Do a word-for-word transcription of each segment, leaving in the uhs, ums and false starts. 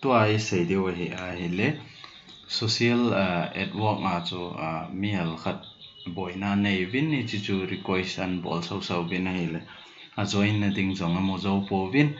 Tua isei diu ahi, ahile social, ah, network a chu, ah, mi halkhat boina nei uvin, hiche chu request ana bol sau sau uvin ahile, ajoin na ding jong amu jou pouvin,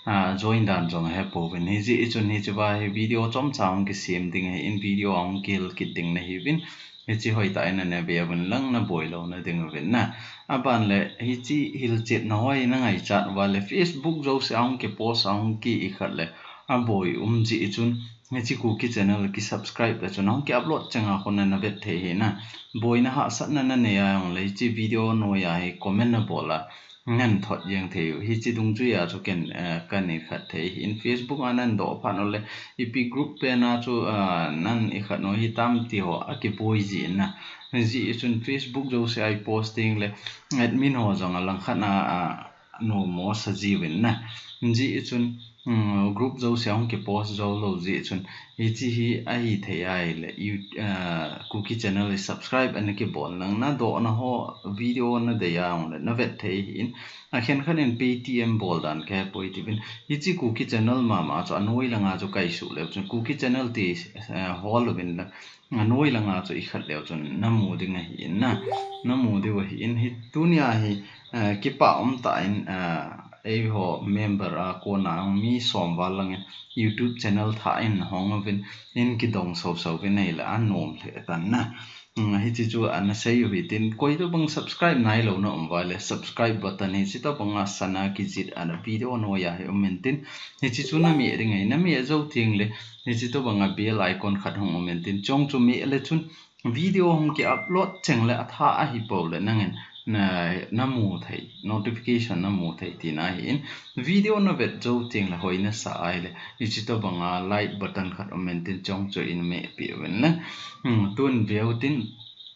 ah, ajoin dan jong ahe pouvin. Hijeh chun hiche va hi video chomcha hung kisem ding ahin, video ahung kihil kit ding nahiuvin. Hiche hoitah in ana ve uvin lang, naboi louna ding uvin na. Aban le hiche hilchetna ho hi nangaichat uva le, Facebook jouse ahung kipost, ahung ki ikhat le aboi um jeh chun, hiche Kuki channel kisubscribe le chun ahung kiupload chenga khun navet thei ahi na. Boina hahsatna nanei a jongle hiche video noiya hi comment nabol a, nathot jeng thei u. Hiche dungjuia chu ken, eh, kana ikhat thei ahin. Facebook a nadoh phat u le, ipi group pen a chu, ah, na ikhat u hitam ti ho akiboi jin na. Hijeh chun Facebook jouse a ipost ding le admin ho jong alangkhat a, ah, nommo sa jiuvin na. Hijeh chun, um, group jouse a hung kipost jou lou jeh chun, hiche hi ahithei ahile, you, ah, Kuki channel hi subscribe ana kibol lang, nadohna ho video nadei a jongle navet thei ahin. Akhenkhat in Paytm bol dan kahepoi tiuvin. Hiche Kuki channel mama chu anoi langa chu kaisuh leu chun Kuki channel ti, eh, hol uvin lang, anoi langa chu ikhat leu chun namu ding ahin na. Namu diu ahin, hi tunia hi, eh, kipa umtah in, eh, eiho member a kona mi som val lang in YouTube channel thah in hong uvin, in kidong sau sau uvin ahile anom lheh tan na. Hmm, hiche chu ana sei u hitin, koi tobang subscribe nailou na um uva le, subscribe button hiche tobanga sana kijih ana video noiya hi um intin, hiche chu nameh ding ahi, nameh jou teng le, hiche tobanga bell icon khat hung um intin, chong chu meh le chun, video hung kiupload cheng le athah ahi pou le nangin na, namu thei, notification namu thei tina ahin, video navet jou teng le hoi nasa ahile, hiche tobanga like button khat um intin chong chu in meh peh uvin le. Hmm, tun veu tin,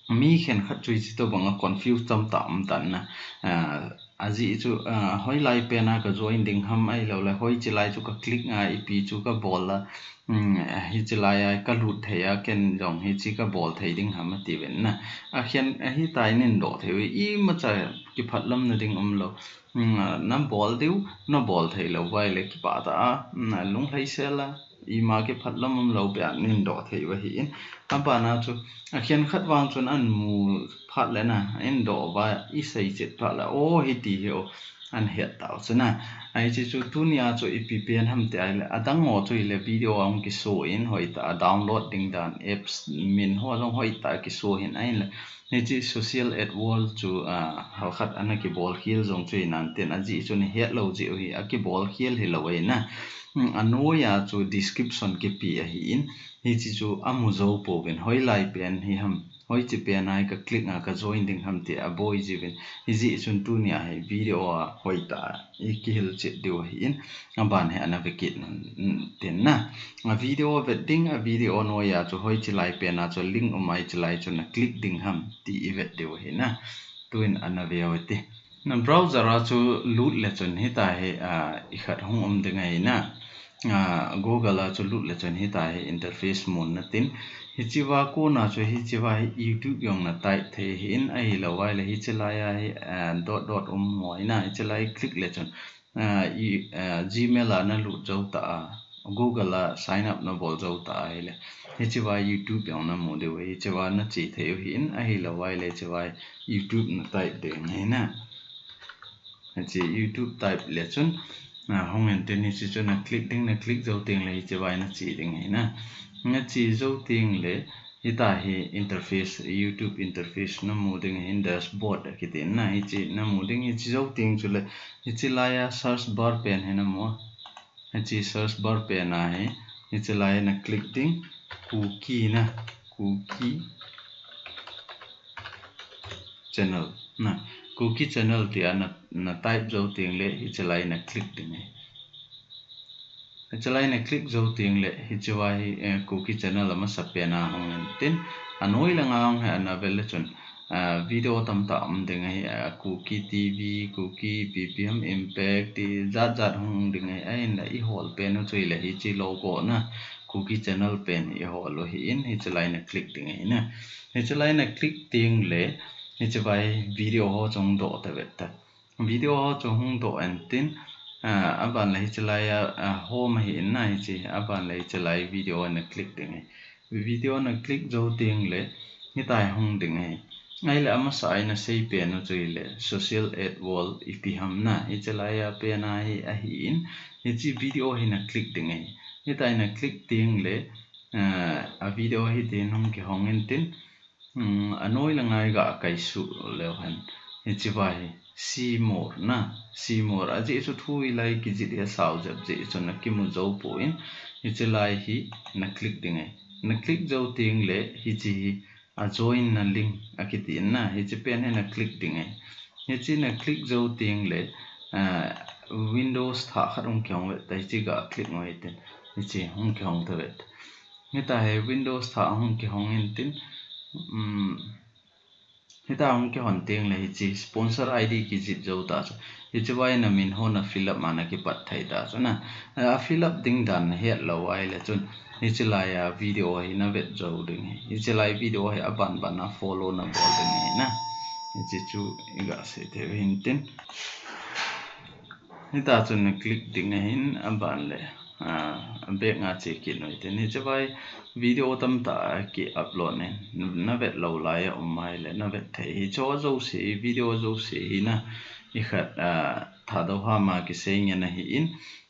mi khenkhat chu hiche tobanga confuse tamtah um tan na. Ah, ajeh chu, ah, hoilai pen a ka join ding ham ahilou le, hoiche lai chu ka click a ipi chu ka bol a, um, hiche lai a ka lut thei a, ken jong hiche ka bol thei ding ham atiuvin na. Akhen, ahitai nin doh thei u, imacha kiphatlamna ding umlou. Um, nabol diu, nabol thei lou uva ahile kipah tah a, um, lunglhai sel a, ima kiphatlam umlou pia nin doh thei u ahin. Abana chu, akhenkhat vang chun amu phat le na, in doh uva, isei chet phat le, o, hiti hi o, ana het tau chu na. Hiche chu tunia chu ipi pen ham ti ahile, adang ho chu hile video ahung kishow in hoitah a download ding dan apps min ho jong hoitah a kishow hin ahile. Hiche social network chu, ah, halkhat ana kibol khel jong chu hinantin ajeh chu nahet lou jeh u hi akibol khel hilou ahi na. Hmm, anoiya chu description kipe ahin, hiche chu amu jou pouvin, hoilai pen hi ham, hoiche pen a hi ka click a ka join ding ham ti aboi jiuvin, hijeh chun tunia hi video a hoitah a ikihil chet diu ahin, aban hi ana ve kit un tin na. A video vet ding, a video noiya chu hoiche lai pen a chu link um a, hiche lai chu na click ding ham ti ivet diu ahi na. Tun ana ve u hite. Na browser a chu lut le chun hitia hi, ah, ikhat hung um ding ahi na. Ah, Google a chu lut le chun hitia hi interface mun natin. Hichea kona chu hichea hi YouTube jong na type thei ahin, ahilou ahile hiche laiya hi, ah, dot dot um mo ahi na, hiche lai click le chun, ah, i, ah, Gmail a na lut jou ta a, Google a sign up na bol jou ta ahile, hichea YouTube jong na mu diu ahi, hichea na che thei u ahin, ahilou ahile hichea YouTube na type ding ahi na. Hiche YouTube type le chun, ah, hung intin hiche chu na click ding, na click jou teng le hichea na che ding ahi na. Na che jou teng le, hitia hi interface, YouTube interface na mu ding ahin, dashboard akiti na, hiche na mu ding, hiche jou teng chule, hiche laiya search bar pen hi na mu a. Hiche search bar pen a hi, hiche laiya na click ding, Kuki na, Kuki channel na, Kuki channel tia na, na type jou teng le, hiche lai na click ding ahi. Hiche lai na click jou teng le, hichea hi, eh, Kuki channel a masa pen a hung intin, anoi langa hung hi ana vel le chun, ah, video tamtah um ding ahi, ah, Kuki TV, Kuki ipi ipi ham, Impact ti jat jat hung ding ahi, ahinla i hol pen u chu hile hiche logo na, Kuki channel pen i hol u ahin, hiche lai na click ding ahi na. Hiche lai na click teng le, hichea hi video ho chu hung doh ta vet ta. Video ho chu hung doh intin, Ah, aban le hiche lai a, ah, home ahi in na hiche, aban le hiche lai video a na click ding ahi. Video na click jou teng le, hitia hi hung ding ahi. Ahile amasa a i na sei pen u chu hile, social aid wall ipi ham na, hiche lai a pen a hi ahi in, hiche video hi na click ding ahi. Hitia hi na click teng le, ah, a video hi tin hung kihong in tin, Hmm, anoi langa i ga kai suh leu hen. Hiche va hi, see more na, see more. Ajeh chu thu hilai kijih hi asao jep jeh chun na kimu jou poi. Hiche lai hi na click ding ahi. Na click jou teng le hiche hi a join na link akiti in na. Hiche pen hi na click ding ahi. Hiche na click jou teng le, ah, Windows thah khat hung kihong ve ta, hiche ga click ngai tin. Hiche hung kihong ta ve. Hitia hi Windows thah hung kihong in tin, um, hitia hung kihon teng le hiche sponsor I D kijih jou ta chu. Hiche vai na min ho na fill up ma na kipat thei ta chu na. A fill up ding dan na het lou vai le chun. Hiche lai a video hi na vet jou ding ahi. Hiche lai video hi aban ban a follow na bol ding ahi na. Hiche chu i ga sei thei u hin tin. Hitia chun na click ding ahin aban le, ah, back nga che kit ngai tin. Hiche vai video tamtah a ki upload in na vet lou lai a um mai le na vet thei. Hiche jouse, video jouse hi na i khat, ah, Thadou ham a kisei ngen ahi in.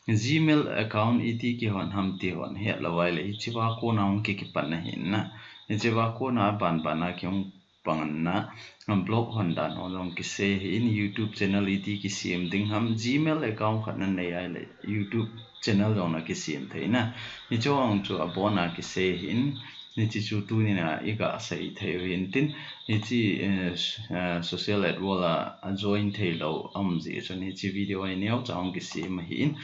Gmail account iti kihon ham ti hon het lou vai le hiche va kona hung ki kipan ahi in na. Hiche va kona aban ban a ki hung pang in na, um, blog hon dan ho jong kisei ahi in, YouTube channel iti kisem ding ham, Gmail account khat na nei ahile YouTube channel jong na kisem thei na. Hiche ho chu abon a kisei ahi in, hiche chu tuni na i ga sei thei u hin tin, hiche, eh, s-, eh, social aid wall a, a join thei lou um jeh chun hiche video hi neocha hung kisem ahi in,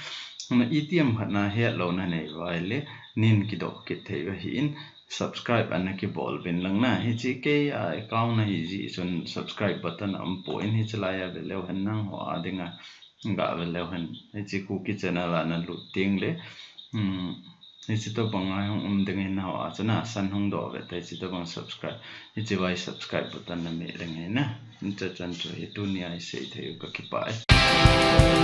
na itiham khat na het lou na nei vai le, nin kidoh kit thei u ahi in, subscribe ana kibol uvin lang na. Hiche kei a account ahi jeh chun subscribe button aum poi, hiche lai a ve leu hen nangho a dinga ga ve leu hen. Hiche Kuki channel a na lut teng le, um, hiche tobang a hung um ding ahi, nangho a chun asan hung doh ve ta, hiche tobang subscribe. Hiche vai subscribe button na meh leng ahi na. Hiche chan chu hi tuni a i sei thei u ka kipah e.